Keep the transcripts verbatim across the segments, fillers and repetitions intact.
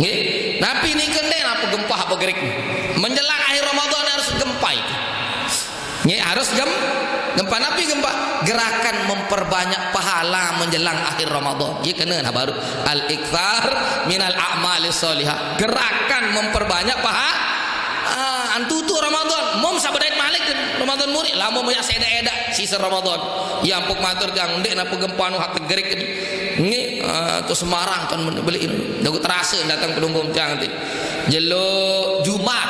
Nggih. Napi niki ndeq napa gempah apa gerik? Menjelang akhir Ramadan harus gempah itu. Nggih, harus gem-, gempah. Napi gempah? Gerakan memperbanyak pahala menjelang akhir Ramadan. Nggih, kena nah baru. Al-iktsar minal a'mali sholihah. Gerakan memperbanyak paha-, ah, antutu Ramadan. Mum sabedait malik Ramadan muri. Lamun banyak sedak-edak sisa Ramadan. Ya ampun matur tiang ndeq napa gempah nu hak gerik. Nggih, ah, terus Semarang kan beli ini. Jago terasa datang pelungguh tiang nanti. Jelo Jumat.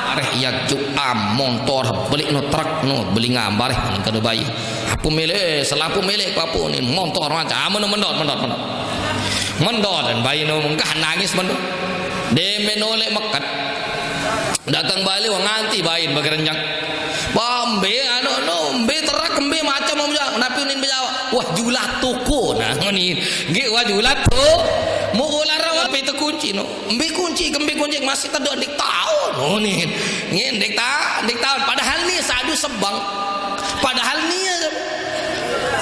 Areh ya Jumat montor beli no truk no beli ngambar eh, ning kanu bayi. Apa milih, selapu milih apa ni montor macam. Ah, mendot, mendot, mendot, mendot. Mendot dan bayi no munggah nangis mendot. Demen oleh meket. Datang balik wah nganti bayi bagerenjang. Wah, mbe anu no, mbe truk, mbe macam mau jawab. Napi unin bejawab? Wah, julat toko nah ngene. Nggih, wah julat to. Mau ular apa itu kunci no. Mbe kunci, kembe kunci masih tedok ndeq taun. Oh, nih. Nggih, ndeq ta-, ndeq taun. Padahal ni sadu sebeng. Padahal ni,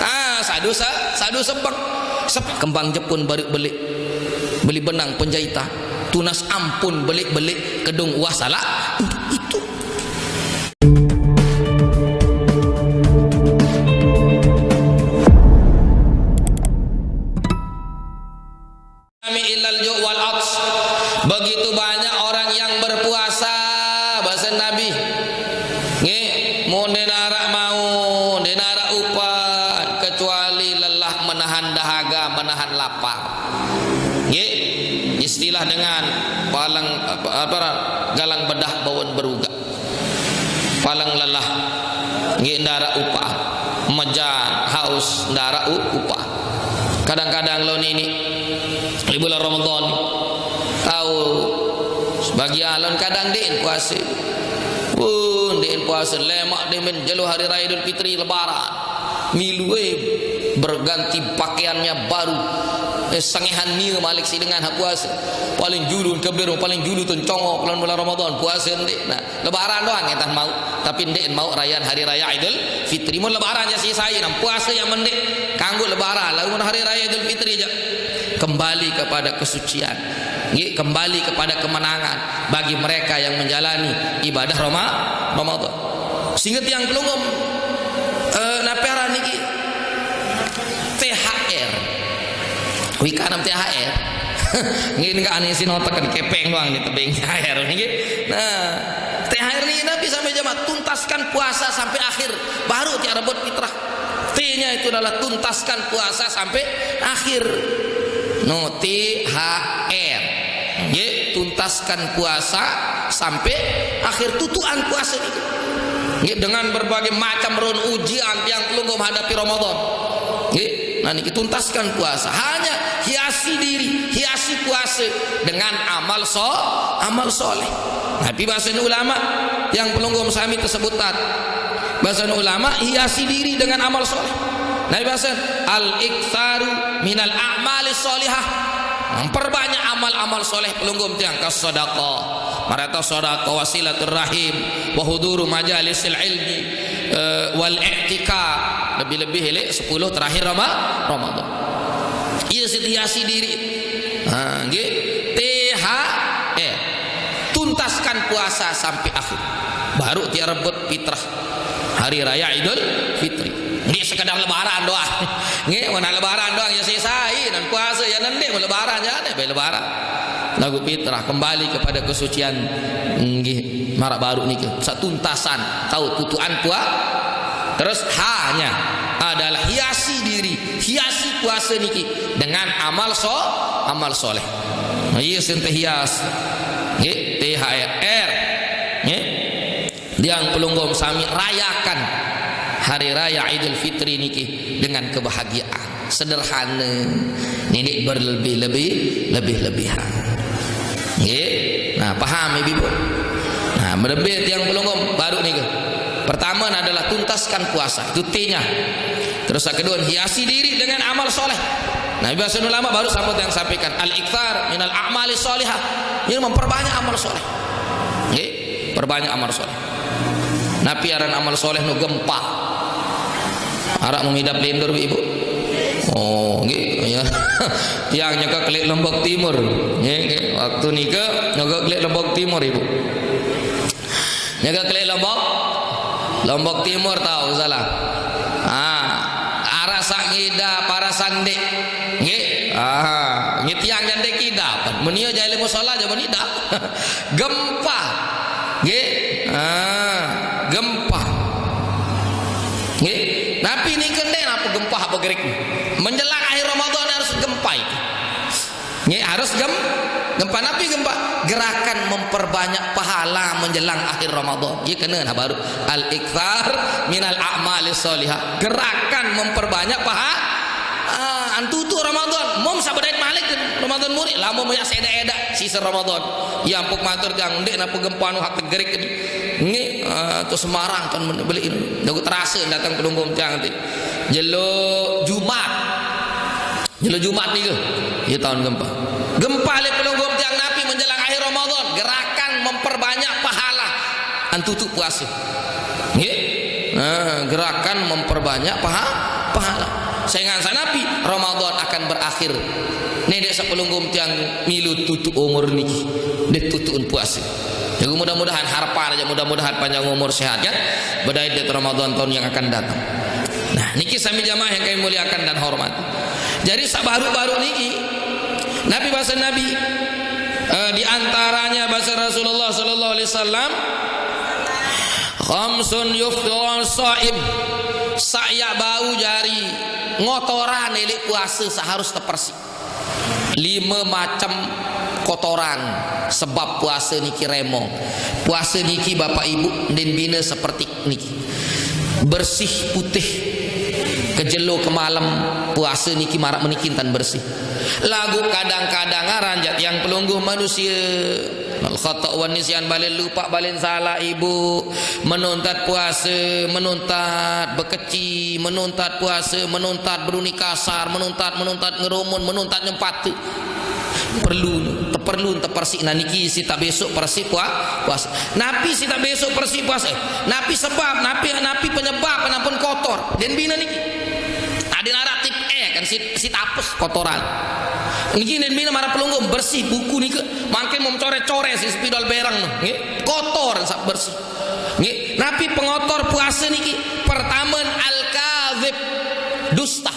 ah, sadu se-, sadu sebeng. Sep-, kembang jepun baru beli. Beli benang penjahitan. Tunas ampun belik-belik kedung wah salah. Itu. Kami ilal ju' wal ats. Begitu banyak orang yang berpuasa, bahasa Nabi. Nggih, mun ndeq naraq mau, ndeq naraq upan, kecuali lelah menahan dahaga, menahan lapar. Nggih, istilah dengan palang, apa, apa, galang bedah bawon berugaq. Paling lelah, nggih, ndaraq upah. Mejan, haus, ndaraq u-, upah. Kadang-kadang lon ini, di bulan Ramadan, tau sebagian lon kadang ndeqn puase. Pun ndeqn puase, lemaq demen jelo hari raya Idul Fitri, Lebaran. Milu, eh, berganti pakaiannya baru. Eh, sengehan nie malik siq dengan haq puase. Paling julu kebir, paling julu tun congok lon bulan Ramadan, puase ndeq. Nah, Lebaran doang entan mauq, tapi ndeqn mauq rayaan hari raya Idul Fitri. Mun Lebaran jaq sisai, nah, puase jaq mendeq kanggo Lebaran, laguq mun hari raya Idul Fitri jaq kembali kepada kesucian. Nggih, kembali kepada kemenangan bagi mereka yang menjalani ibadah Roma-, Ramadan. Sehingga tiang pelungguh, eh, napi aran niki? T H R. Wikanem T H R. Nggih, niki ane sinotek kan kepeng doang nih tebing T H R niki. Nah, T H R niki napi sami jamaah? Tuntaskan puasa sampai akhir, baru tiang rebut fitrah. T-nya itu adalah tuntaskan puasa sampai akhir. No, T H R. Nggih, tuntaskan puasa sampai akhir, tutuan puasa niki. Nggih, dengan berbagai macam ron ujian tiang pelungguh menghadapi Ramadan. Nggih, nah niki tuntaskan puasa. Hanya hiasi diri, hiasi puasa dengan amal so-, amal soleh. Napi basen ulama tiang pelungguh sami tersebut tat. Basen ulama hiasi diri dengan amal soleh. Napi basen al-iktsaru minal a'mali sholihah. Memperbanyak amal-amal soleh pelungguh tiang, kas sedekah. Maraq sedekah, wasilaturrahim, wa huduru majalisil ilmi, eh, wal i'tikaf. Lebih-lebih leq sepuluh terakhir Rama-, Ramadan. Iya, siti hiasi diri. Ha, nggih. T H R. Tuntaskan puasa sampai akhir. Baru tiang rebut fitrah hari raya Idul Fitri. Nggih, sekedar Lebaran doang. Nggih, mun Lebaran doang ya sisai, nan puasa ya ndeq, mun Lebaran ya ndeq, bae Lebaran. Laguq fitrah kembali kepada kesucian. Nggih, maraq baruq niki. Satuntasan, tau tutuan pua-, terus hanya adalah hiasi diri, hiasi puasa niki dengan amal so-, amal soleh. Nah, iya sente hias. Nggih, T H R. Nggih. Tiang pelungguh sami rayakan hari raya Idul Fitri niki dengan kebahagiaan. Sederhana. Ndeq berlebih-lebih, lebih-lebihan. Nggih. Nah, paham ibu-ibu? Nah, berembe tiang pelungguh baruq niki. Pertama adalah tuntaskan puasa, itu T-nya. Terus yang kedua, hiasi diri dengan amal soleh. Nah, basen ulama baru sampun tiang sampaikan, al-iktsar minal a'mali sholihah. Ini memperbanyak amal soleh. Nggih, perbanyak amal soleh. Napi aran amal soleh nu gempah? Araq mengidap lindur, Ibu. Oh, nggih, ya. Tiang nyegek leq Lombok Timur. Nggih, nggih. Waktu nike nyegek leq Lombok Timur, Ibu. Nyegek leq Lombok, Lombok Timur tau salah. Ah, araq saq ngidap, araq saq ndeq. Nggih. Ah, nggih tiang jaq ndeq idap. Mun ie jaq leq musala jaq mun idap. Gempa. Nggih. Ah, gempa. Nggih. Napi nike ndeq napa gempa begerik? Menjelang akhir Ramadan harus gempa itu. Nggih, harus gem-, gempa. Napi gempa? Gerakan memperbanyak pahala menjelang akhir Ramadan. Nggih, kene nah baru al-iktsar minal a'malis shalihah. Gerakan memperbanyak paha-, ah, antutu Ramadan. Mum saq bedait malik Ramadan muri, lamun meyaq sede-ede sise Ramadan. Ya ampun matur tiang, ndeq napa gempa nu hak tegerik. Nggih, ah, to Semarang kan men-, beli ini. Jago terase dateng pelungguh tiang nanti. Jelo Jumat. Jelo Jumat nike, ya taun gempa. Gempa leq pelungguh tiang napi menjelang akhir Ramadan, gerakan memperbanyak pahala. Antutu puase. Nggih. Nah, gerakan memperbanyak paha-, pahala. Sengaq sanapi Ramadan akan berakhir. Ndeq saq pelungguh tiang milu tutuq umur niki. Ndeq tutuqun puase. Jadi mudah-mudahan harapan aja, mudah-mudahan panjang umur sehat kan. Bedait dait Ramadan tahun yang akan datang. Nah, niki sami jamaah yang kami muliakan dan hormati. Jadi saq baruq-baruq niki, napi base Nabi, eh, di antaranya base Rasulullah sallallahu alaihi wasallam, "Khamsun yufṭirun shaim." Saq yaq bau jari ngotoran leq puase saq harus tepersi. Lime macem kotoran sebab puase niki remong. Puase niki Bapak Ibu ndeqn bine seperti niki. Bersih putih. Kejelo kemalem puase niki maraq meniki ntan bersih. Laguq kadang-kadang aran jaq tiang pelungguh manusie. Al khata wan nisyan, balen lupaq, balen salah, Ibu. Menuntat puase, menuntat bekeci, menuntat puase, menuntat beruni kasar, menuntat, menuntat ngerumun, menuntat nyempate. Perlu, teperlu tepersi. Nah niki sitaq besok persi pua-, puase. Napi sitaq besok persi puase? Napi sebab, napi, napi penyebab, nampun kotor? Ndeqn bine niki. Adeqn araq tip E kan sit-, sitaq apes kotoran. Niki ndeqn bine maraq pelungguh bersih buku nike. Mangkin mum coret-coret siq spidol bereng, nggih. Kotor saq bersih. Nggih, napi pengotor puase niki? Pertame, al-kadzib, dusta.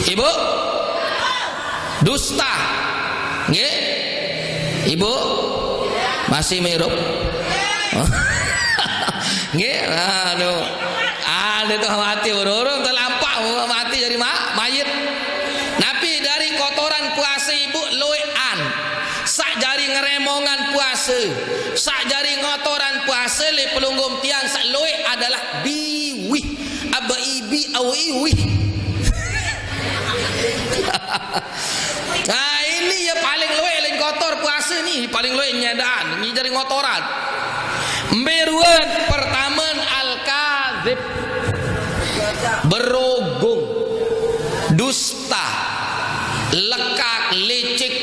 Ibu? Dusta. Nggih? Ibu? Masih mirup? Nggih, anu. Anu tuh mati, urung-urung telampaq mati jari ma-, mayit. Napi jari kotoran puase, Ibu? Lueqan. Saq jari ngeremongan puase, saq jari ngotoran puase leq pelungguh tiang saq lueq adalah biwih. Aba ibi awi iwih. Nah, ini ya paling lueq, paling kotor puase nih, paling lueq nyedaan, ini jari ngotoran. Mbe ruen, pertame al-kadzib. Berogung. Dusta. Lekaq, licik.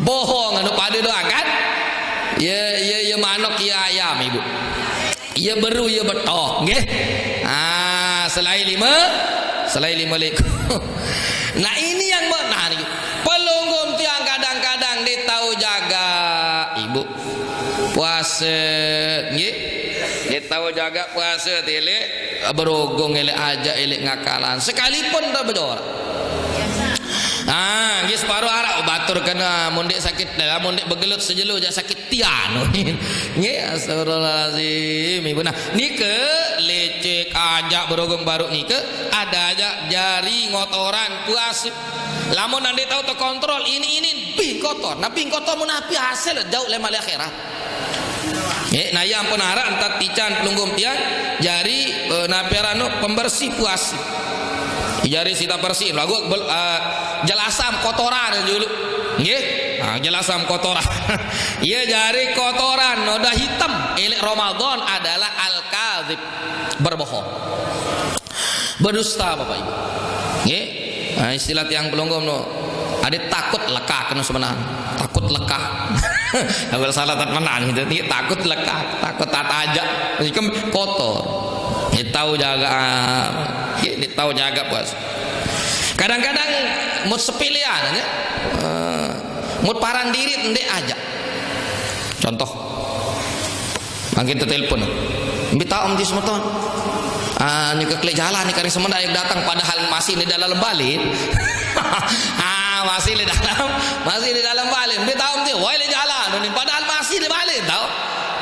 Bohong, anu pade doang kan? Ye, ye, ye manuk, ye ayam, Ibu. Ye beru, ye betok, nggih. Ah, selain lima, selain lima liku. Nah, ini yang me-, nah, niki. Pelungguh tiang kadang-kadang ndeq tao jaga, Ibu. Puase, nggih. Ndeq tao jaga puase, tileq berogung, eleq ajak, eleq ngakalan. Sekalipun ta bejor. Ah, nggih separo araq batur kena, mun ndeq sakit, mun ndeq begelut sejelo jaq sakit tian. Nggih, astagfirullahalazim. Ibu, nah, nike licik ajak berogung baruq nike, ada ajak jari ngotoran puase. Lamun ndeq tao tekontrol, ini, ini, bih kotor. Nah, bih kotor mun api hasil jauq leman leq akhirat. Eh, nah, yang pun araq entat ican pelungguh tiang, jari, eh, napi aran no pembersih puase. Jari sitaq bersih, laguq bel-, eh, jelasam kotoran julu. Nggih? Nah, jelasam kotoran. Iya, jari kotoran, noda hitam, eleq Ramadan adalah al-kadzib, berbohong. Berdusta, Bapak Ibu. Nggih. Nah, istilah tiang pelungguh no. Adeq takut lekaq kena semenan. Takut lekaq. Abel salah tat menan gitu. Nggih, takut lekaq, takut tat ajak. Ikem kotor. Ndeq tao jagaq, ah, ndeq tao jagaq puase. Kadang-kadang mut sepelean aja. Eh, mut paran diriq ndeq ajaq. Contoh, mangkin tetelepon. Mbe taoq mesti semeton? Ah, nyuke keleq jalan ni karing semenaq yang dateng, padahal masih di dalam balen. Ah, masih di dalam, masih di dalam balen. Mbe taoq mesti, wah, leq jalan ni, padahal masih di balen, tao?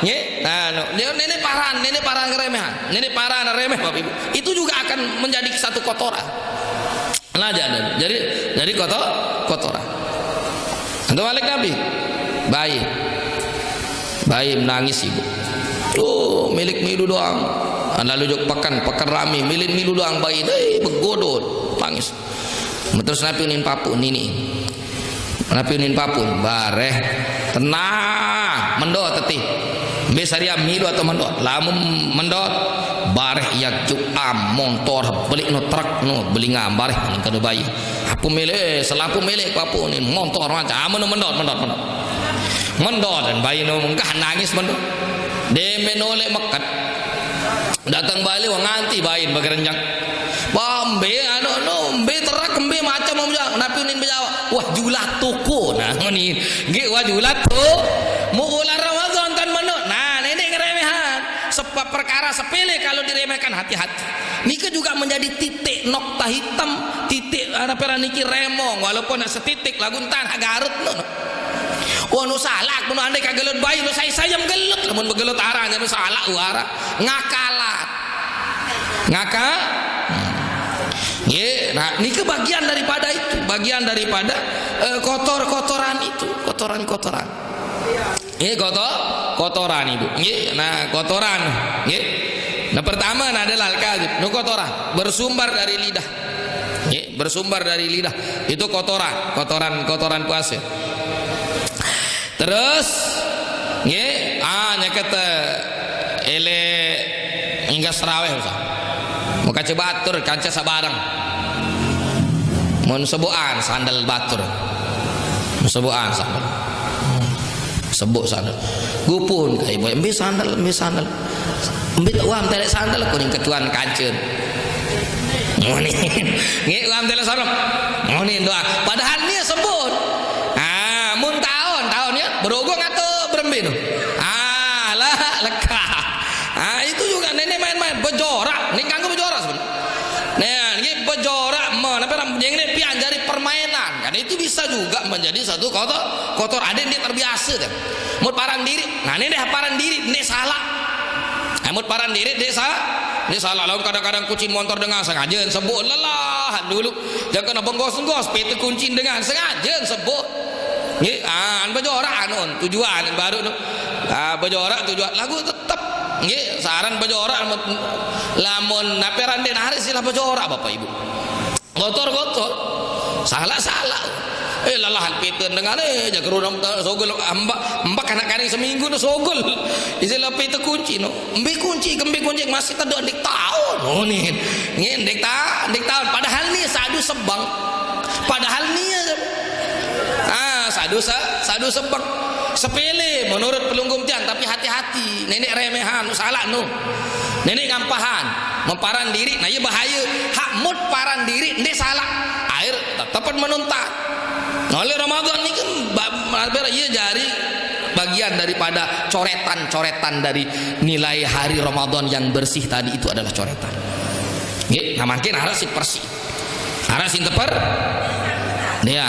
Nggih? Nah, no. Dia neneq paran, neneq paran keremehan. Neneq paran remeh, Bapak Ibu. Itu juga akan menjadi satu kotoran. Nah, jadi, jadi, jadi kotor, kotoran. Antu malik Nabi. Bayi. Bayi menangis ibu. Tuh, milik milu doang. Ah, lalu jok peken, peken rame, milik milu doang bayi. Eh, begodot, nangis. Terus napi unin papuq nini. Napi unin papuq, bareh. Tenang, mendot tetih. Mbe sariam milu atau mendot? Lamun mendot, bareh iya juam montor, beliq no truk no, belingam bareh, kadu bayi. Apu milik, selapuq milik papuq unin, montor macam, amun mendot, mendot, mendot. Mendot, dan bayi no engkah nangis mendot. Demen oleh meket. Dateng bale, wah, nganti bain begerenjang. Wah, mbe anu, no, mbe terak, mbe macem, mau jawab. Napi unin bejawab? Wah, julat toko. Nah, ngene. Nggih, wah, julat to. Muq ulan Ramadan tan menoq. Nah, neneq ngeremehan. Sebab perkara sepele kalau diremehkan, hati-hati. Nike juga menjadi titik nokta hitam, titik, eh, napi aran niki, remong, walaupun nak setitik laguq entan garut no. Wah, nu salaq, nu andai kagelut bayi, nu sai-sai jam gelut, lamun begelut araq, nu salaq, wah, araq. Ngakalat. Ngaka? Nggih, nah, nike bagian daripada itu, bagian daripada, eh, kotor-kotoran itu, kotoran-kotoran. Nggih, kotor, kotoran, Ibu. Nggih, nah, kotoran. Nggih. Nah, pertama, nah, adalah al-kadzib. Nu kotoran, bersumber dari lidah. Nggih, bersumber dari lidah. Itu kotoran, kotoran, kotoran puase. Terus, nggih, ah, nyeket, eh, ele inggas raweh, usah. Muka coba atur, kanca sabareng. Mun sebukan sandal batur. Mun sebukan sandal. Sebuk sandal. Gupun kai boy, mbe sandal, mbe sandal. Mbe tak wam telek sandal kuning ketuan kancen. Ngonin. Nggih, wam telek sandal. Ngonin doang. Padahal ni sebut. Ah, mun taun, taun ya, berogong atau berembe tu? Ah, lah, lekah. Ah, itu juga nenek main-main, bejorak. Ni kanggo bejorak sebenarnya. Nah, nggih bejorak men, apa ram-, yang ni pian jari permainan. Kan itu bisa juga menjadi satu kotor, kotor. Ada yang dia terbiasa kan. Mut paran diri. Nah, ini deh paran diri, ini salah. Nah, mut paran diri, dia sa-, dia salah. Lalu kadang-kadang kunci motor dengan sengaja sebut lelah dulu. Jangan kena benggos-benggos, pintu kunci dengan sengaja sebut. Nggih, ah, an bejorak anun, tujuan baru tu. Ah, bejorak tujuan. Lagu tetep. Nggih, saran bejorak lamun, lamun napi aran ndeq narik silah bejorak, Bapak Ibu. Kotor-kotor. Salah-salah. Eh, lelah pite dengan, eh, jaga runam ta-, sogel, mbak, mbak anak karing seminggu tu sogel. Istilah pite kunci no. Mbe kunci, kembe kunci masih tedok ndeq taun. Oh, ni. Nggih, ndeq ta-, ndeq taun. Padahal ni sadu sebeng. Padahal ni, ah, sadu se-, sadu sebeng. Sepele menurut pelungguh tiang, tapi hati-hati. Nenek remehan, salah no. Nenek ngampahan, memparan diri, nah, iya bahaya. Hak mut paran diri, ndeq salah. Air tetepen menuntat. Nah, oleh Ramadan ni kan ba-, ba-, iya jari bagian daripada coretan-coretan dari nilai hari Ramadan yang bersih tadi itu adalah coretan. Nggih, nah, mangkin araq sing bersih. Araq sing teper? Iya.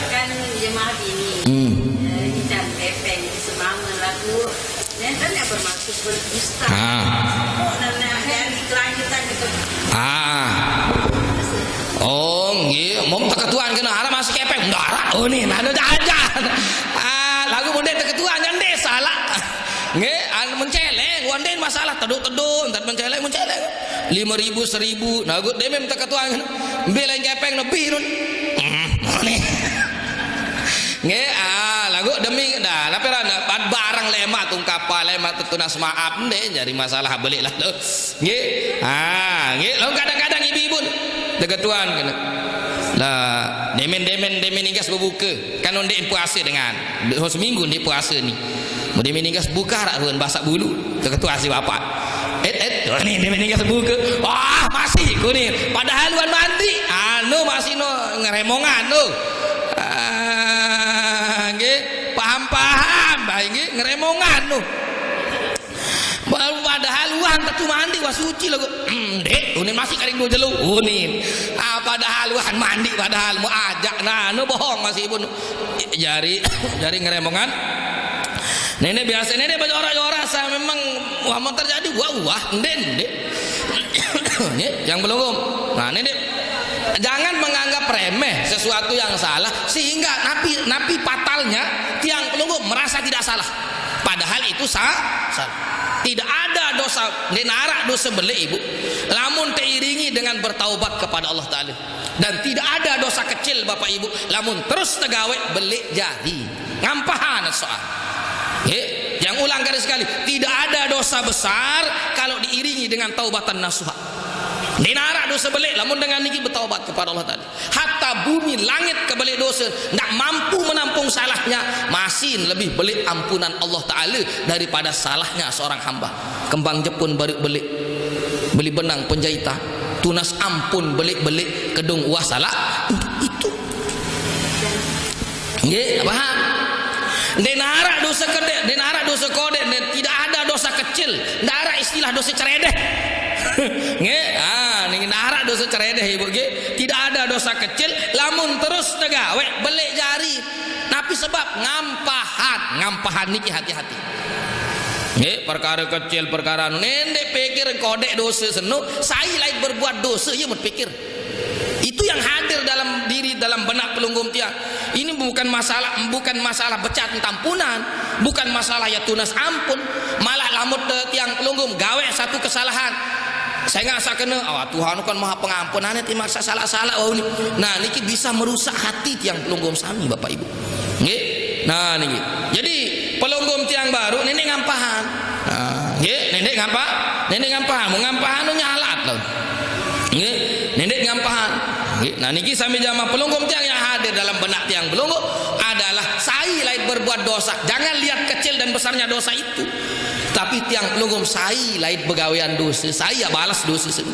Kan jemaah bini. Hmm. Eh, ican kepeng, semama lagu. Nenten yang bermaksud berdusta. Ah. Kok nana dari kelanjutan gitu. Ah. Oh, nggih, mung teketuan kena araq masih kepeng. Ndaraq. Oh, ni, nada aja. Ah, lagu munde teketuan, jangan desa lah. Nggih, an menceleng, wandin masalah teduk-teduk, ntar menceleng, menceleng. Lima ribu, seribu, nah, gut demi minta ketuangan. Mbe lain kepeng lebih nun. Hmm, ni. Nggih, ah, lagu demi, dah, napi ran, dah, barang lemak tungkapa, lemak tetunas maaf, nde, jadi masalah belik lah tu. Nggih, ah, nggih, lalu kadang-kadang ibu-ibu teketuan kena. Lah, demen, demen, demen inggas bebuka. Kan ndeq puase dengan. Seminggu ndeq puase ni. Mun demen inggas buka rak ruen basak bulu. Teketuan si bapak. Et, et, Ini, ini, ini sebuka. Wah, masih kuning. Padahal wan mandi. Anu masih no ngeremongan no. Ah, nggih, paham-paham, baik nggih, ngeremongan no. Baru padahal wan tetu mandi, wah suci lho. Ndek, unin masih karing dua jelo. Unin. Ah, padahal wan mandi, padahal mau ajak. Nah, no bohong masih pun. Jari, jari ngeremongan. Nenek biasa, nenek baca ora-ora, saya memang wah mau terjadi, wah, wah, ndek, ndek. Nggih, yang pelungguh. Nah, nenek jangan menganggap remeh sesuatu yang salah sehingga napi, napi patalnya tiang pelungguh merasa tidak salah. Padahal itu sa-, salah. Tidak ada dosa, ndeq naraq dosa beleq, Ibu. Lamun teiringi dengan bertaubat kepada Allah Taala. Dan tidak ada dosa kecil, Bapak Ibu, lamun terus tegaweq beleq jari. Ngampahan soal. Nggih, yang ulang kali sekali, tidak ada dosa besar kalau diiringi dengan taubatan nasuha. Ndeq naraq dosa beleq lamun dengan niki bertaubat kepada Allah Taala. Hatta bumi langit kebeleq dosa, ndak mampu menampung salahnya, masih lebih beleq ampunan Allah Taala daripada salahnya seorang hamba. Kembang jepun baruq beleq, beli benang penjahitan, tunas ampun beleq-beleq kedung uah salaq itu. Nggih, paham? Ndeq naraq dosa kedek, ndeq naraq dosa kodek, ndeq, tidak ada dosa kecil, ndeq araq istilah dosa ceredeh. Nggih, ah, niki ndeq araq dosa ceredeh, Ibu, nggih. Tidak ada dosa kecil, lamun terus tegaweq beleq jari. Napi sebab? Ngampahan, ngampahan niki hati-hati. Nggih, perkara kecil, perkara anu. Ndeq pikir kodek dosa seno, sai lain berbuat dosa, iye mut pikir. Itu yang hadir dalam diri, dalam benak pelungguh tiang. Ini bukan masalah, bukan masalah becat tampunan, bukan masalah ya tunas ampun. Malah lamun te-, tiang pelungguh gaweq satu kesalahan, sengaq saq kene, "Oh, Tuhan kan Maha Pengampun, ane timaq saq salaq-salaq wau ni." Nah, niki bisa merusak hati tiang pelungguh sami, Bapak Ibu. Nggih. Nah, niki. Jadi, pelungguh tiang baruq nenek ngampahan. Nah, nggih, nenek ngampah, nenek ngampahan, mau ngampahan nu nyalat lho. Nggih, nenek ngampahan. Nggih, nah niki sami jamaah pelungguh tiang yang hadir dalam benak tiang pelungguh adalah sai lain berbuat dosa. Jangan lihat kecil dan besarnya dosa itu. Tapi tiang pelungguh sai lain begawean dosa, sai ya balas dosa sini.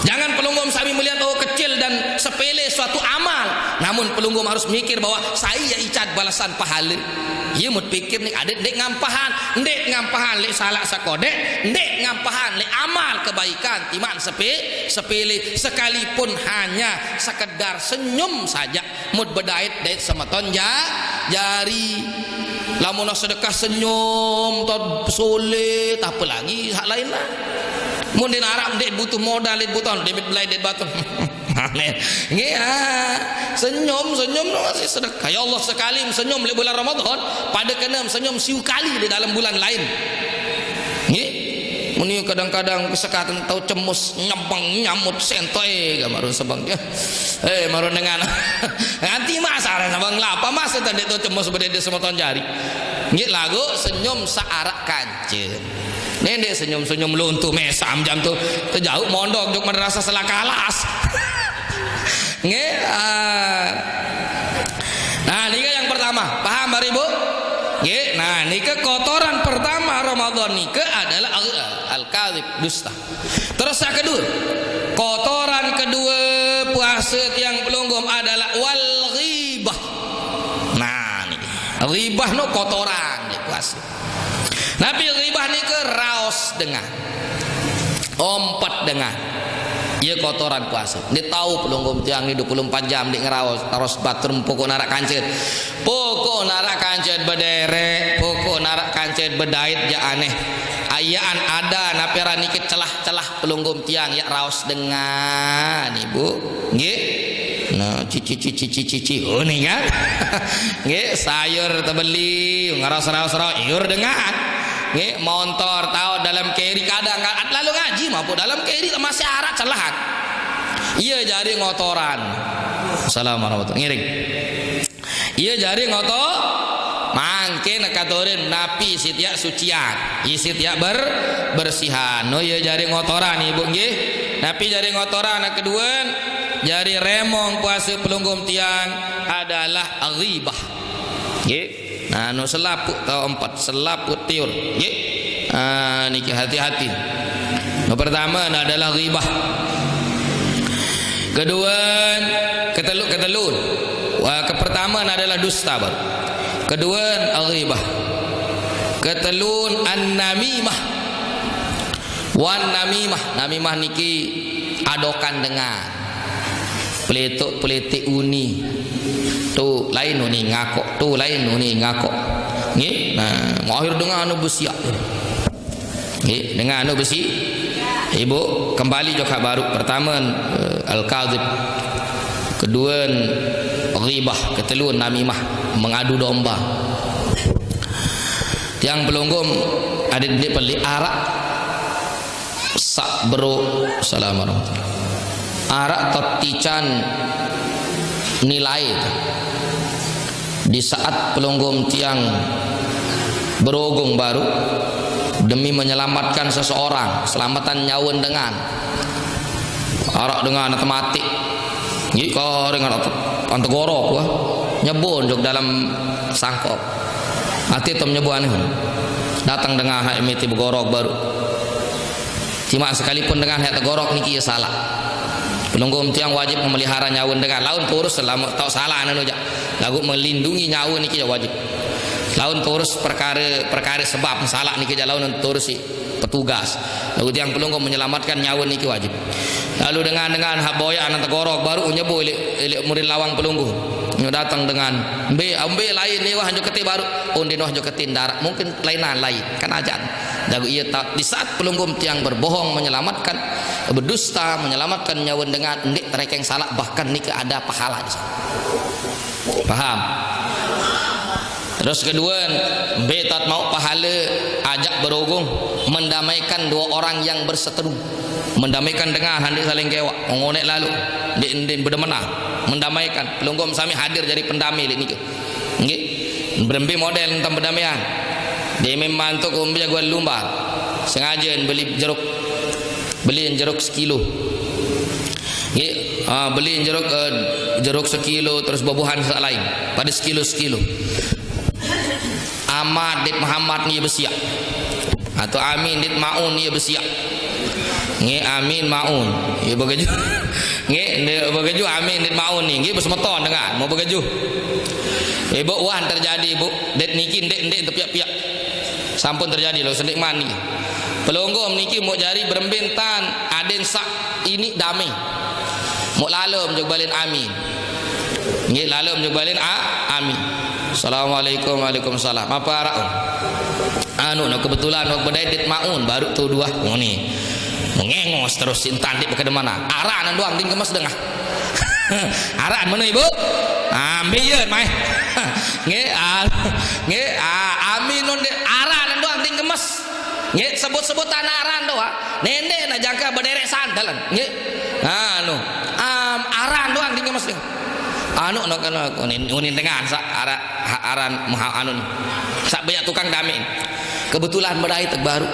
Jangan pelungguh sami melihat, oh, kecil dan sepele suatu amal. Namun pelungguh harus mikir bahwa sai ya icat balasan pahale. Iye mut pikir ni, adeq ndeq ngampahan, ndeq ngampahan leq salaq saq kodek, ndeq ngampahan leq amal kebaikan, timaq sepe-, sepele, sekalipun hanya sekedar senyum saja. Mut bedait-dait semeton ja-, jari. Lamun sedekah senyum, to sole, apalagi hak lain lah. Mun ndeq araq ndeq butuh modal, ndeq butuh, ndeq belai, ndeq batur. Amin. Nggih, ah. Senyum, senyum no masih sedekah. Ya Allah, sekali senyum leq bulan Ramadan, pade kene senyum siu kali di dalam bulan lain. Nggih. Muni kadang-kadang sekatan tau cemus nyebeng nyamut sentoe gamarun sebeng. Eh, marun dengan. Nganti mas araq sebeng lapa mas tadi tu cemus bedede semeton jari. Nggih, lagu senyum searaq kancen. Ndeq senyum-senyum luntu mesam jam tu. Tejauq mondok jok madrasah selakalas. Nggih, ah. Nah, niki yang pertama. Paham, Bapak Ibu? Nggih, nah, niki kotoran pertama Ramadan niki adalah al-, al-kadzib, dusta. Terus yang kedua, kotoran kedua puasa tiang pelungguh adalah wal ghibah. Nah, niki. Ghibah no kotoran niki puasa. Napi ghibah niki? Raos dengan. Ompet dengan. Iye kotoran puasa. Ndeq tao pelungguh tiang ni dua puluh empat jam ndeq ngeraos, raos batur pokok naraq kancet. Pokok naraq kancet bedereq, pokok naraq kancet bedait jaq aneh. Ayaan ada napi aran niki celah-celah pelungguh tiang ya raos dengan, Ibu. Nggih. Nah, cici, cici, cici, cici. Oh, ni kan? Nggih, sayur tebeli, ngeraos-raos-raos, iur dengan. Nggih, montor tao dalam keri kadang kan, lalu ngaji mampu dalam keri masih araq celahan. Iya jari ngotoran. Assalamualaikum warahmatullahi, ngiring. Iya jari ngoto-, mangke nekaturin napi sitiak sucian. Isi tiak ber-, bersihan. No, iya jari ngotoran, Ibu, nggih. Napi jari ngotoran? Nah, kedua, jari remong puasa pelungguh tiang adalah ghibah. Nggih. Nah, no selaput tau empat, selaput tiur. Nggih. Ah, niki hati-hati. Yang pertama adalah ghibah. Kedua, ketelu, ketelun. Wah, ke pertama adalah dusta, baru. Kedua, ghibah. Ketelun, an-namimah. Wan namimah. Namimah niki adokan dengan. Peletuk-peletik uni. Tu lain uni ngakok, tu lain uni ngakok. Nggih. Nah, mahir dengan anu besiak. Nggih, dengan anu besi. Ibu kembali juga baru. Pertama, eh, al-kadhib. Kedua, ghibah. Ketelun, namimah, mengadu domba. Tiang pelungguh, ada di beli arak. Sak bro, salam warahmatullah. Arak tetican nilai. Di saat pelungguh tiang berogung baru demi menyelamatkan seseorang, selamatan nyawa dengan. Arak dengan mati. Jadi kau dengan antegorok wah. Nyebun jok dalam sangkok. Ati tem nyebun nih. Datang dengan hak miti begorok baru. Cuma sekalipun dengan hak tegorok niki ya salah. Pelungguh tiang wajib memelihara nyawa dengan. Laun terus selama tau salah anu jak. Lagu melindungi nyawa niki ya wajib. Laun terus perkara, perkara sebab salah niki jak laun terus si petugas. Lagu tiang pelungguh menyelamatkan nyawa niki wajib. Lalu dengan, dengan hak boya anak tegorok baru nyebu ilik, ilik murid lawang pelungguh. Nyo datang dengan, "Mbe, ambe lain ni wah nyo keti baru." Oh, ndin wah nyo keti ndak. Mungkin lainan lain. Kan ajan. Lagu iya tak, di saat pelungguh tiang berbohong menyelamatkan, berdusta menyelamatkan nyawa dengan, ndik terekeng salah, bahkan niki ada pahala di sana. Paham? Terus kedua, betat mau pahala ajak berogung mendamaikan dua orang yang berseteru. Mendamaikan dengan handik saling kewak, ngonek lalu, ndik, ndik bedemenah, mendamaikan. Pelungguh sami hadir jadi pendamai lik niki. Nggih. Berembe model tentang perdamaian. Dia memang tu kumbi jagoan lumba. Sengaja beli jeruk. Beli jeruk sekilo. Nggih, ah, beli jeruk, eh, jeruk sekilo terus bubuhan sak lain. Pada sekilo-sekilo. Ahmad dit Muhammad ni besiak. Atau Amin dit Maun ni besiak. Nggih, Amin Maun. Ya bekeju. Nggih, nde bekeju Amin dit Maun ni. Nggih, besemeton dengan. Mau bekeju. Ibu wan terjadi, Bu. Det niki ndek-ndek tepiak-piak. Sampun terjadi lo sendik mani. Pelungguh niki mau jari berembin tan, aden sak ini damai. Mau lalem jok balen Amin. Nggih, lalem jok balen a, Amin. Assalamualaikum, waalaikumsalam. Apa arak? Anu, no kebetulan no bedai dit Maun baru tu dua. Oh ni. Mengengos terus sintan di bekedemana. Arak nan doang ding kemas dengah. Arak menu ibu? Ambil je mai. Nggih, ah, nggih, ah, Amin nun de arak nan doang ding kemas. Nggih, sebut-sebut tanah arak doang. Nende nak jangka berderet sandalan. Nggih. Anu, am, arak doang ding kemas ding. Anu nak kena kuning, kuning dengan sak arak ha-, aran muha anu ni. Sak banyak tukang damin. Kebetulan bedai terbaru.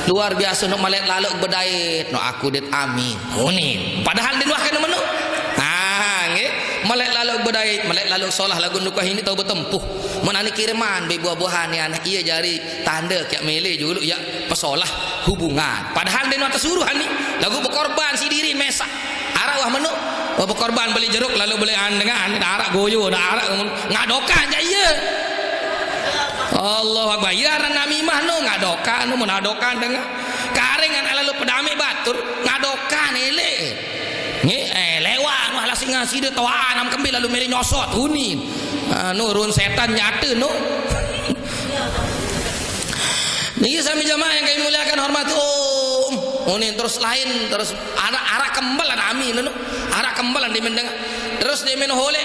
Luar biasa nak malek laluk bedai. No aku dit Amin. Kuning. Padahal di luar kena menu. Ha, nggih. Malek laluk bedai, malek laluk solah lagu nukah ini tau bertempuh. Menani kiriman be buah-buahan ni anak iya jari tanda kiak mele julu ya pesolah hubungan. Padahal dia nak tersuruh ni. Lagu berkorban si diri mesak. Arah wah menu. Wah berkorban beli jeruk lalu beli an dengan an dah arak goyo dah arak ngadokan je iya. Allahu Akbar. Ya aran namimah no ngadokan no menadokan dengan. Karing an lalu pedamik batur ngadokan elek. Nge, eh, lewat wah lah singa sida tawaan am kembil lalu mele nyosot hunin. Ah, no run setan nyata no. Niki sami jamaah yang kami muliakan hormati. Oh, hunin terus lain terus arak arak kembal anak amin no. Arak kembal di mendeng. Terus di men hole.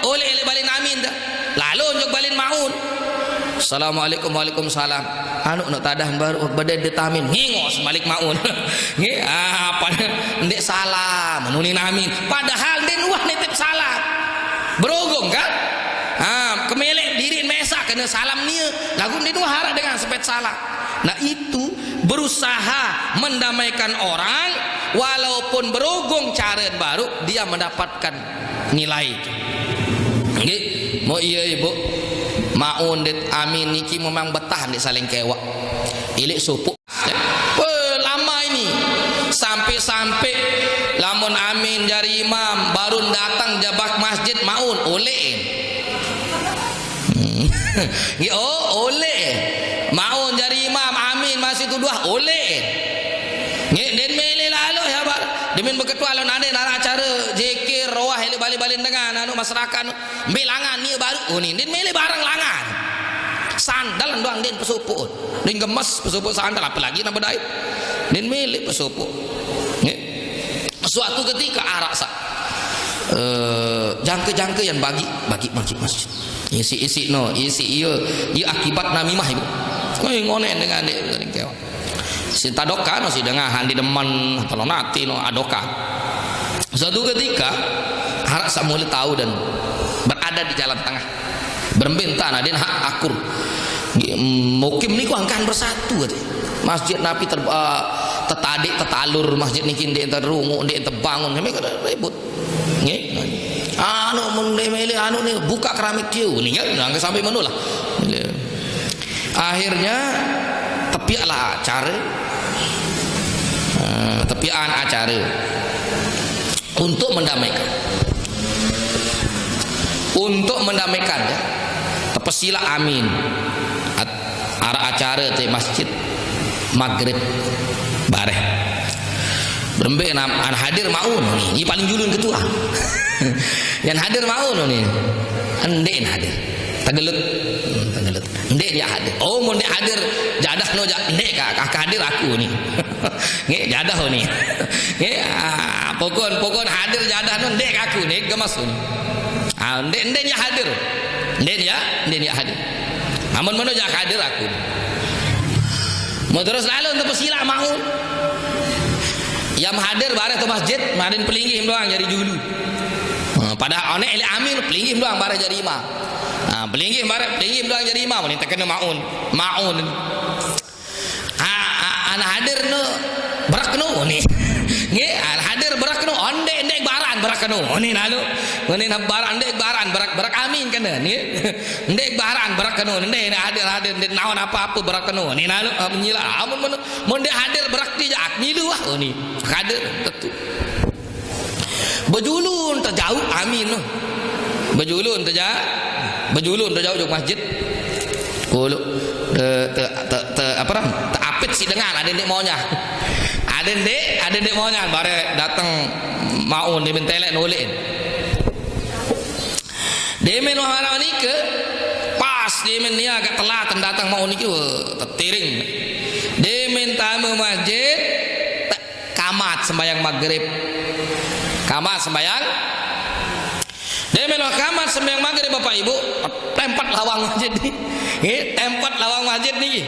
Hole ele balin amin dah. Lalu unjuk balin maun. Assalamualaikum, waalaikumsalam. Anu nak tadah baru bedai ditamin. Ngingos balik maun. Nggih, ah, apa ndik salam, nuni namin. Padahal ndik nuah nitip salam. Berogong kan? Ha, kemelek diri mesak kena salam nia. Lagu ndik nuah harap dengan sepet salam. Nah, itu berusaha mendamaikan orang walaupun berogong cara baru dia mendapatkan nilai. Nggih, mau iya ibu. Maun dit amin niki memang betah ndik saling kewak. Ilik supuk. Pe, lama Amin jari imam, barun datang jebak masjid maun, oleq. Hmm. Nggih, oh, oleq. Maun jari imam, amin masih tuduh, oleq. Nggih, ndeqn mele lalo ya, Pak. Demen beketuan lalo nane nara acara zikir, roah, ele bale-balen dengan, anu, masyarakat. Mbe langan nie baru, oh, ni, ndeqn mele bareng langan. Sandal doang ndeqn pesopoq. Ndeqn gemes pesopoq sandal, apalagi nambah dait. Ndeqn mele pesopoq. Nggih. Suatu ketika araq saq, eh, jangke-jangke yan bagi, bagi, bagi masjid. Isiq-isiq no, isiq ie, ie akibat namimah, Ibu. Woi, ngoneq dengan ndeq, sing kewaq. Siq tadokan, siq dengah, handi demen, telon ati no, adokan. Suatu ketika, araq saq mule tao dan berada di jalan tengah. Berembe entan adeqn hak akur. Nggih, mukim niku angkaqn bersatu, ate. Masjid napi ter-, eh, tetadeq, tetalur, masjid niki ndeq terunguq, ndeq tebangun, sampai kada ribut. Nggih. Anu, mun ndeq mele, anu ni, buka keramik tiu, ni, nggih, angkaq sampai menolah. Akhirnya, tepiaqlah acara. Eh, tepiaqan acara. Untuk mendamaikan. Untuk mendamaikan, ya. Tepesilaq amin. At-, araq acara te masjid magrib bareh. Berembe nam-, an hadir maun ni. Ni paling julun ketua. Yan hadir maun ni. Ndeqn hadir. Tegelut. Hmm, tegelut. Ndeq jaq hadir. Oh, mun ndeq hadir, jadah no jaq, ndeq ka, ka hadir aku ni. Nggih, jadah ni. Nggih, ah, pokon, pokon hadir jadah no, ndeq aku ni, gemes ni. Ah, ndeq, ndeq jaq hadir. Ndeq jaq, ndeq jaq hadir. Amun meno jaq hadir aku ni. Mun terus lalo tepesilaq maun. Yam hadir bareh to masjid, madin pelinggih doang jari julu. Ha, padahal oneq eleq amin, pelinggih doang bareh jari imam. Ha, pelinggih bareh, pelinggih doang jari imam, ni tekene maun. Maun. Ha, ha, an hadir no, berek no, ni. Nggih, an hadir berek no, ondeq, ndeq baraq berek no, ni nalu. Ngene baraq, ndeq baraq berek, berek amin kene, nggih. Ndeq baraq berek no, ndeq hadir, hadir, ndeq naon ape-ape berek no, ni nalu, ha, menyilaq. Amun men-, mun ndeq hadir berek ti jaq milu ah, ni. Kada tetu. Bejulun tejauq amin tu. Bejulun teja-, bejulun tejauq jok masjid. Kulu te, te, te, te, ape ran? Teapit siq dengan, adeq ndeq monyah. Adeq ndeq, adeq ndeq monyah, bareh dateng maun, demen teleq noleq. Demen wah araq nike, pas demen nie agak telat dateng maun niki, wah, tetiring. Demen tame masjid, te-, kamat sembahyang magrib. Kamat sembahyang. Demen wah kamat sembahyang magrib, Bapak Ibu, tempet lawang masjid ni. Nggih, tempet lawang masjid niki.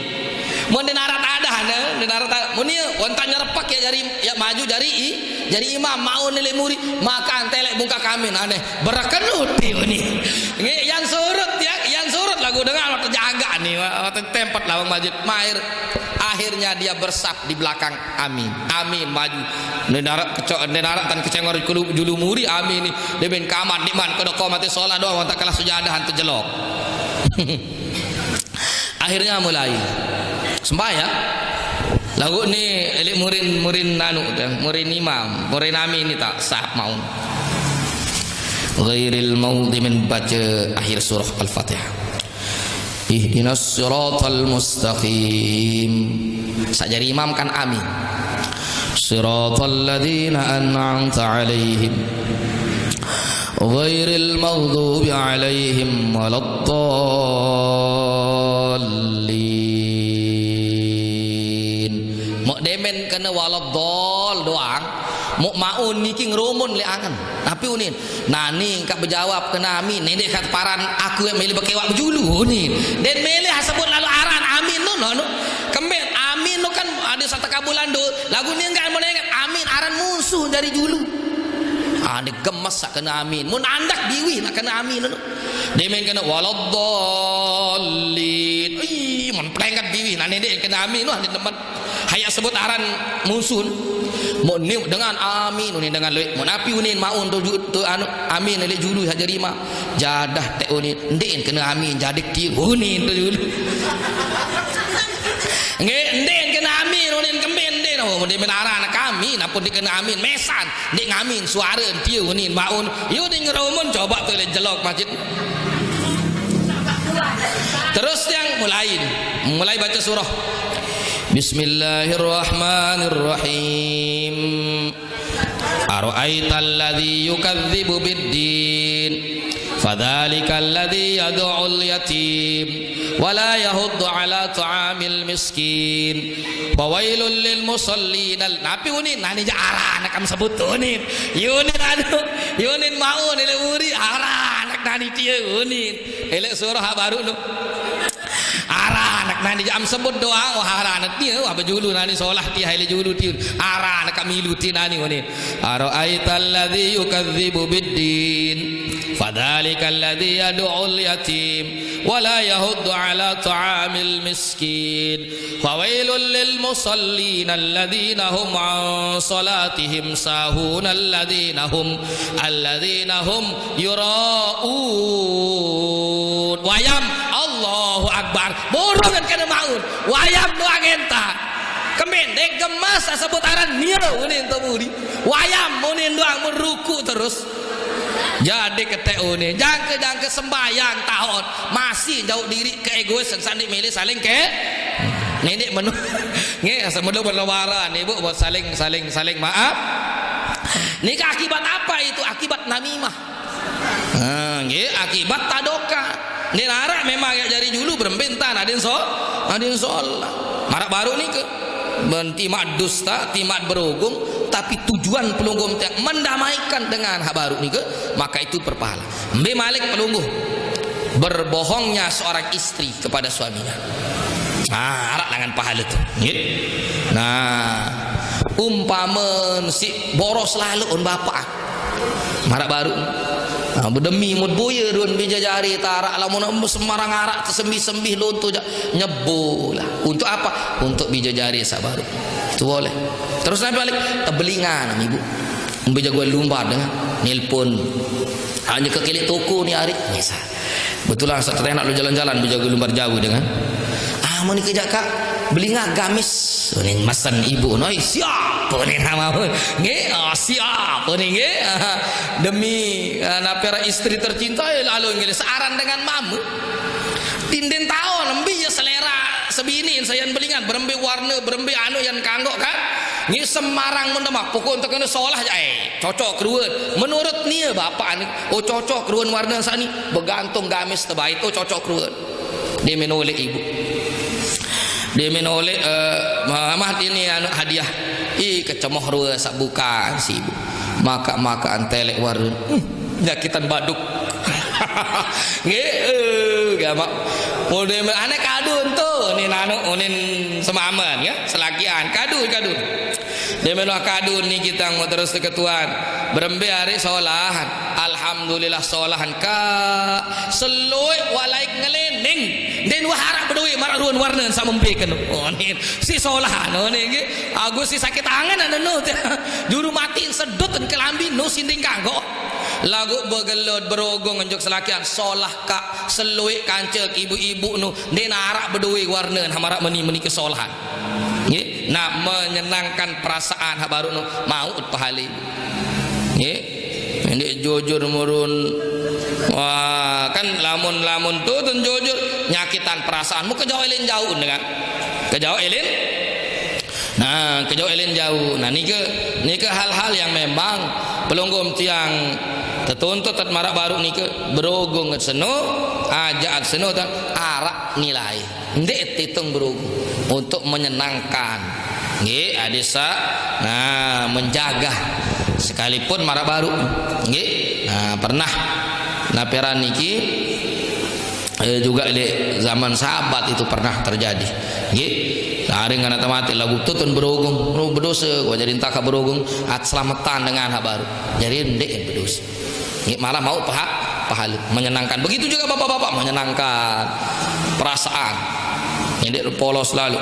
Mun ndeq naraq tadah, ne, ndeq naraq tadah. Mun ie, wonten nyerepek ya jari, ya maju jari i-, jari imam, maun ni leq muri, makan teleq bungkah kamin, aneh. Berek no ti ni. Nggih, yan surut ya, yan surut laguq dengan waktu jagaq ni, waktu tempet lawang masjid. Mahir, akhirnya dia bersaf di belakang. Amin. Amin, maju. Ndeq naraq kecok, ndeq naraq tan kecengor julu, julu muri, amin ni. Demen kamat, ndeqman, kene komate solah doang, tak kalah sujadah, antu jelok. Akhirnya mulai sembahyang. Laguq ni eleq murin, murin anu te, murin imam, murin amin ni tak sah maun. Ghairil maghdubi, demen bace akhir surah Al-Fatihah. Ihdinas siratal mustaqim. Saq jari imam kan amin. Siratal ladzina an'amta 'alaihim. Ghairil maghdubi 'alaihim waladdallin. Mok demen kene waladdal doang. Mok maun niki ngerumun leq angen. Napi unin? Nani engkaq bejawab kene amin, ndeq kaq teparan aku yaq mele bekewaq bejulu, unin. Ndeqn mele sebut lalo aran amin no, no, no. Kembeq amin no kan ade saq tekabulan do, laguq ni engkaq menenget amin aran musuh jari julu. Ah, ndeq gemes saq kene amin. Mun andek biwih naq kene amin no. Demen kene waladdallin. Ih, mun pelenget biwih naq ndeq kene amin no, ndeq demen. Hayaq sebut aran musuh. Mok ni dengan amin, unin dengan lueq. Mok napi unin maun tu ju-, tu anu, amin leq julu saq jari imam. Jadah teq unin, ndeqn kene amin, jadeq tie unin tu julu. Nggih, ndeqn kene amin. Unin kemben deh noh, dia men arah anak kami, napun dia kena amin, mesan, dia ngamin, suara dia unin, maun, yo dia ngeromun, coba tu le jelok masjid. Terus yang mulai, mulai baca surah. Bismillahirrahmanirrahim. Ara'aital ladzi yukadzibu biddin, fadzalika alladzi yad'ul yatim, wa la yahuddu ala ta'amil miskin, fawailul lil musallin. Napi unin? Nani ja arah anak kam sebut unin. Yunin anu, yunin mau nilai uri arah anak nani dia unin. Elek surah baru nu. Arah anak nani jam sebut doang, wah, arah anak dia, wah, bejulu nani solah ti, hai le julu ti. Arah anak kami lu ti nani, wani. Ara'aital ladzi yukadzibu biddin, fadzalika alladzi yad'ul yatim, wa la yahuddu ala ta'amil miskin, fawailul lil musallin, alladzina hum an salatihim sahun, alladzina hum, alladzina hum yura'un. Wayam, Allahu Akbar. Burungan kena maun. Wayam doang enta. Kemben, dek gemas sebut aran nia unin temudi. Wayam unin doang meruku terus. Jadi ketek unin. Jangke-jangke sembayang tahun. Masih jauh diri ke egois, sandi milih saling ke. Nenek menu. Nge, sebelum berlebaran, ibu buat saling, saling, saling maaf. Nika akibat apa itu? Akibat namimah. Nah, nggih, akibat tadoka. Nggih, narak memang ya jari julu berembe entan, aden so, aden solah. Marak baru nika. Benti mak dusta, timat berogung, tapi tujuan pelungguh tiang mendamaikan dengan hak baru nika, maka itu berpahala. Mbe malik pelungguh. Berbohongnya seorang istri kepada suaminya. Ah, arak dengan pahala tu. Nggih. Nah, umpamen si boros lalu un bapak. Marak baru. Nah, bedemi mut boya dun bija jari tarak lamun sembarang arak tesembi-sembi lonto jak nyebo lah. Untuk apa? Untuk bija jari sak baru. Tu boleh. Terus nabi balik tebelingan ibu. Bija gua lumbar dengan nelpon. Hanya ke kilik toko ni hari. Misal. Betulan sak tetenak lu jalan-jalan bija gua lumbar jauh dengan. Ah, mau ni kejak kak. Belinga gamis. Ni mesen ibu noi siap ni nama pun. Nge, ah, siap ni nge. Demi ah, napera istri tercinta ya lalu nge searan dengan mama. Tinden tahun embi ya selera sebini saya belingan berembe warna berembe anu yang kanggok kan. Nge semarang mun demak pokok untuk kena solah je. Eh, cocok keruan. Menurut nia bapak ni, oh cocok keruan warna sani. Begantung gamis terbaik, oh cocok keruan. Dia menoleh ibu. Dia menoleh eh, mamah dia ni anak hadiah. Ih, kecemoh rua sak buka si ibu. Maka-maka antelek warna. Hmm, nyakitan baduk. Nggih, eh, gamak. Udah ane kadun tu, ni nanu unin semamen ya, selakian kadun kadun. Dia melah kadun ni kita mau terus ketuan. Berembe hari solahan. Alhamdulillah solahan ka. Seloi walaik ngelening. Den wah arak bedoi marak ruan warna sama mbe kenu. Oh ni si solahan. Oh ni nggih. Agus si sakit angan anu nu. Juru mati sedut kelambi nu sinding kanggo. Lagu begelot berogong enjuk selakian solah kak seloi kancil ibu-ibu nu den arak bedoi warna hamarak meni meni kesolahan. Nggih, nak menyenangkan perasaan hak baru nu mau pahali. Nggih. Ini jujur murun. Wah, kan lamun-lamun tu tun jujur nyakitan perasaan. Mu kejauh elin jauh dengan. Kejauh elin. Nah, kejauh elin jauh. Nah, nika nika hal-hal yang memang pelungguh tiang tetuntut tet marak baru nika berogung seno, ajak seno ta arak nilai. Ndeq titung berugu untuk menyenangkan. Nggih, adesa. Nah, menjaga sekalipun marak baru. Nggih. Nah, pernah naperan niki eh, juga di zaman sahabat itu pernah terjadi. Nggih. Nah, ring anak mati lagu tutun berugung, lu berdosa, gua jadi entah berhugung, at selamatan dengan hak baru. Jadi ndeq berdosa. Nggih, malah mau paha pahala, menyenangkan. Begitu juga bapak-bapak menyenangkan perasaan. Ndeq polos lalu.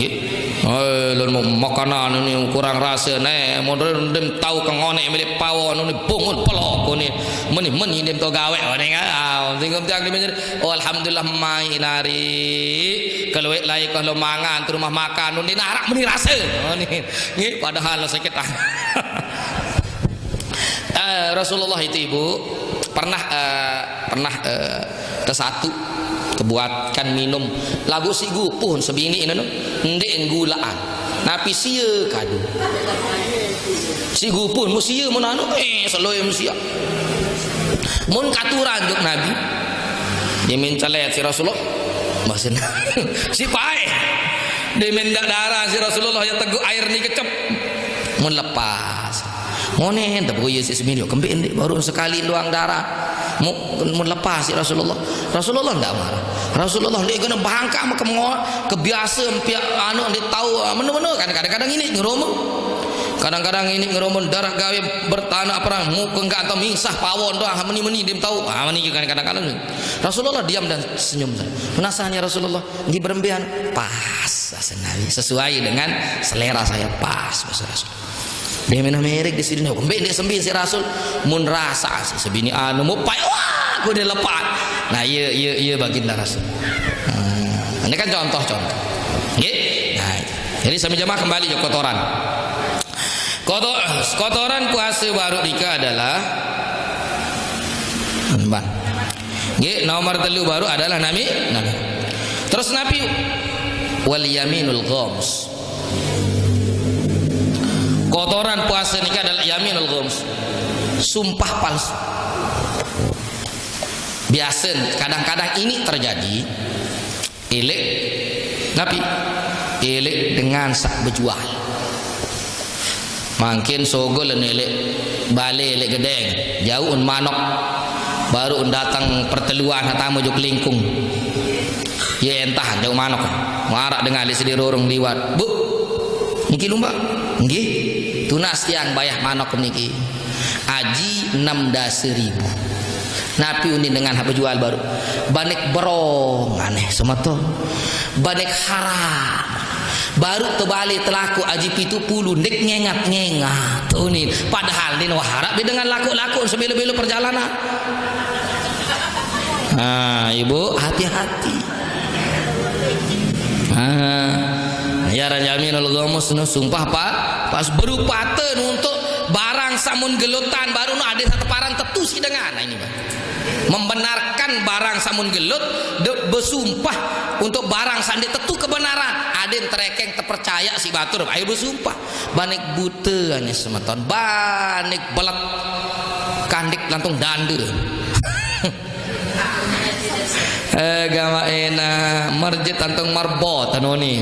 Nggih. Eh, lun mau makanan ni kurang rasa ne. Mun dem tau ke ngonek milik pawon ni bungut pelok ni. Meni-meni dem tau gawe ni kan. Ah, singgung tiang di meja. Oh, alhamdulillah mai nari. Kalau wek lai kalau mangan tu rumah makan ni narak meni rasa. Oh, ni. Ni padahal sakit. Eh, Rasulullah itu, Ibu, pernah, eh, pernah, eh, tersatu kebuatkan minum lagu si gupuh sebini ini no. Ndek gulaan. Napi sia kadu. Si gupuh mu sia mun anu, eh, seloi mu sia. Mun katuran juk Nabi. Dia main celet si Rasulullah. Bahasa si pae. Dia main dak darah si Rasulullah yang teguh air ni kecep. Mun lepas. Ngone ente boye si semilio kembe ndik baru sekali luang darah. Mu, mun lepas si Rasulullah. Rasulullah ndak marah. Rasulullah ndik kena bangka maka mengo kebiasa pihak anu ndik tahu, ah, menu-menu kan kadang-kadang ini ngeromo. Kadang-kadang ini ngeromo darah gawe bertanah perang muka enggak atau misah pawon doang meni-meni dia tahu. Ah, meni kadang-kadang Rasulullah diam dan senyum saja. Penasaran ya Rasulullah, di berembian pas sesuai dengan selera saya pas bahasa Rasul. Dia minum merek di sini, kembe dia sembi si Rasul, mun rasa si sebini anu mau pai, wah, aku dia lepas. Nah, iya, iya, iya baginda Rasul. Hmm. Ini kan contoh-contoh. Nggih. Nah, itu. Jadi sami jamaah kembali ke kotoran. Kotor, kotoran puasa baru nika adalah Bang. Nggih, nomor telu baru adalah nami, nami. Terus napi wal yaminul ghamus. Kotoran puasa niki adalah yaminul ghamus. Sumpah palsu. Biasa kadang-kadang ini terjadi. Elek napi? Elek dengan sak bejual. Mangkin sogol elek bale elek gedeng. Jauh un manok. Baru un datang perteluan hatamu juk lingkung. Ya entah jauh manok. Marak dengan elek sedih rorong liwat. Bu, niki lumba. Nggih. Tunas tiang bayah manok niki. Aji enam belas ribu. Napi unin dengan hak bejual baru. Banek berong aneh semeton. Banek haram. Baru terbalik telaku aji pitu puluh ndik ngengat-ngengat unin. Padahal nin wah harap dia dengan laku-laku sebelok-belok perjalanan. Ah, ibu hati-hati. Ah, ya Rajaminul Ghamus nu sumpah pak pas berupaten untuk barang samun gelutan baru nu ada satu paran tetu si dengan. Nah, ini Pak. Membenarkan barang samun gelut de, besumpah untuk barang sandi tetu kebenaran. Ada yang terekeng terpercaya si batur, ayo besumpah. Banik buta hanya semeton, banik belet kandik lantung dande. Eh, gama ena merjit antung marbot anu ni.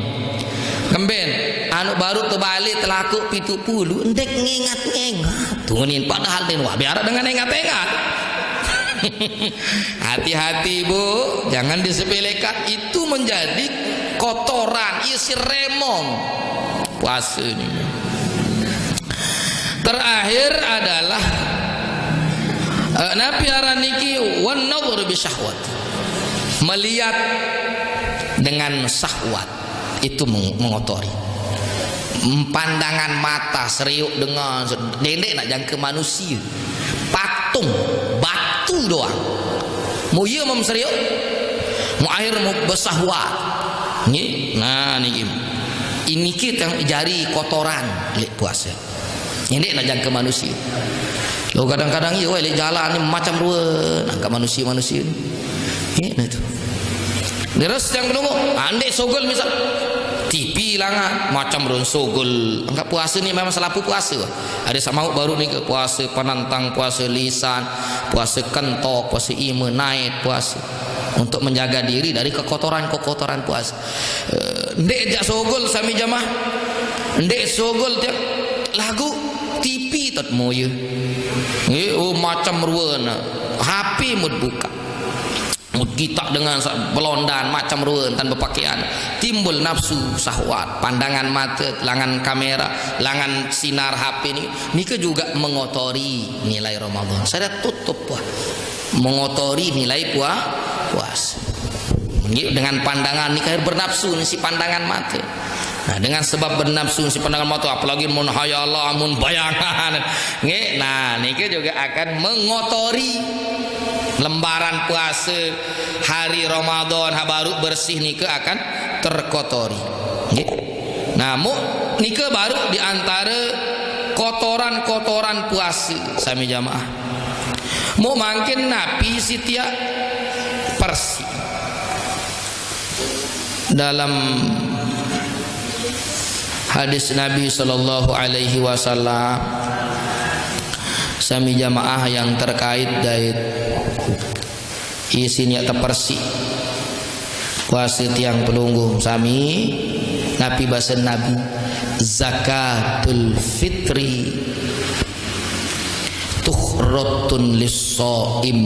Kemben, anu baru terbalik telaku pitu puluh, ndek ngengat-ngengat. Tunin, padahal den wah biara dengan engat-engat. Hati-hati, Bu, jangan disepelekan. Itu menjadi kotoran, isi remong puasa ini. Terakhir adalah eh, napi aran niki wan nadhur bi syahwat. Melihat dengan syahwat itu meng- mengotori. Pandangan mata seriuk dengan dendek nak jangka manusia. Patung, batu doang. Mau iya mau seriuk, mau akhir mau bersahwat. Nggih, nah niki. Ini kita jari kotoran lek puasa. Ini nak jangka manusia. Lo kadang-kadang iya weh lek jalan ni macam ruan angka manusia-manusia ni. Ini nah itu. Terus yang menunggu, andek sogol misal. T V langan, macam ruan sogol. Angka puasa ni memang selapu puasa. Ada sama baru ni ke puasa penantang, puasa lisan, puasa kentok, puasa ima, naik puasa. Untuk menjaga diri dari kekotoran-kekotoran puasa. Eh, ndek jak sogol sami jamaah. Ndek sogol tiap lagu T V tot moye. Eh, oh macam ruana. H P mut buka. Mut kita dengan sa- belondan macam ruan tan berpakaian. Timbul nafsu syahwat, pandangan mata, langan kamera, langan sinar H P ni. Nika juga mengotori nilai Ramadan. Saya tutup wah. Mengotori nilai pua- puasa. Nggih, dengan pandangan ni kahir bernafsu ni si pandangan mata. Nah, Dengan sebab bernafsu si pandangan mata, apalagi mun hayala, mun bayangan. Nggih, nah, niki juga akan mengotori lembaran puasa hari Ramadan, ha baru bersih nika akan terkotori. Nggih. Nah, mu nika baru di antara kotoran-kotoran puasa sami jamaah. Mu mangkin napi sitiak persi. Dalam hadis Nabi sallallahu alaihi wasallam, sami jamaah yang terkait dait isinya tepersi puasa tiang pelungguh sami, napi basa Nabi, zakatul fitri tuhratun lis-shaim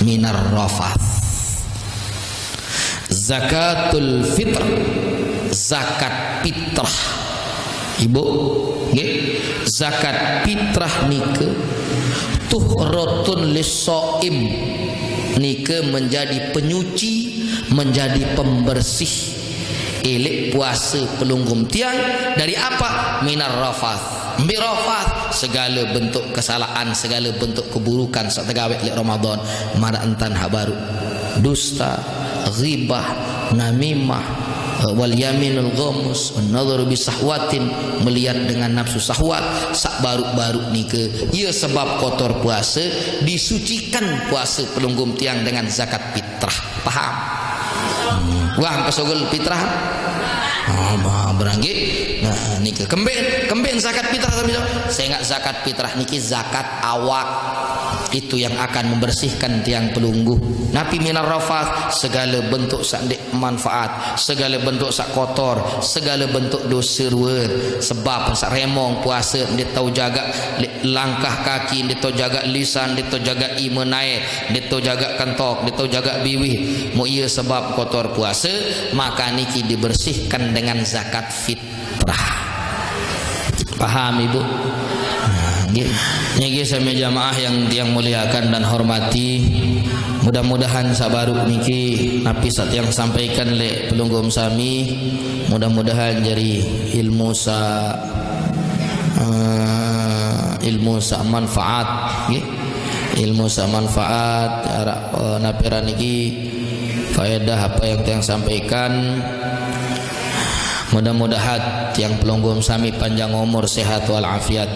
minar rafath. Zakatul fitr, zakat fitrah. Ibu, nggih, zakat fitrah nika tuhratun lis-shaim, nika menjadi penyuci, menjadi pembersih. Elek puasa pelungguh tiang dari apa? Minar rafath. Mbi rafath, segala bentuk kesalahan, segala bentuk keburukan saq tegaweq leq Ramadan, maraq entan ha baru. Dusta, ghibah, namimah, eh, wal yaminul ghamus, wan nadharu bi sahwatin, melihat dengan nafsu sahwat, saq baru-baru nike, ye sebab kotor puasa, disucikan puasa pelungguh tiang dengan zakat fitrah. Paham? Wah, pesugul fitrah. Ah, ma-, berangge. Nah, nike kemben, kemben zakat fitrah sami. Sengaq zakat fitrah niki zakat awak. Itu yang akan membersihkan tiang pelungguh. Napi minar rafath, segala bentuk saq ndeq manfaat, segala bentuk saq kotor, segala bentuk dose ruer, sebab saq remong puase ndeq tau jagaq li-, langkah kaki, ndeq tau jagaq lisan, ndeq tau jagaq ime nae, ndeq tau jagaq kentok, ndeq tau jagaq biwih. Mu iye sebab kotor puase, maka niki dibersihkan dengan zakat fitrah. Paham, Ibu? Nah, nggih. Niki sami jamaah yang tiang muliakan dan hormati. Mudah-mudahan saq baruq niki napi saq tiang sampaikan leq pelungguh sami, mudah-mudahan jari ilmu saq, eh, ilmu saq manfaat, nggih. Ilmu saq manfaat, araq, eh, napi aran niki faedah apa yang tiang sampaikan. Mudah-mudahan tiang pelungguh sami panjang umur, sehat wal afiat.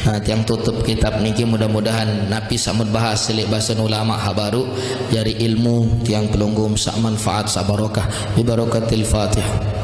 Nah, tiang tutup kitab niki, mudah-mudahan napi saq mut bahas leq basen ulama ha baruq jari ilmu tiang pelungguh saq manfaat, saq barokah. Bi barokatil Fatihah.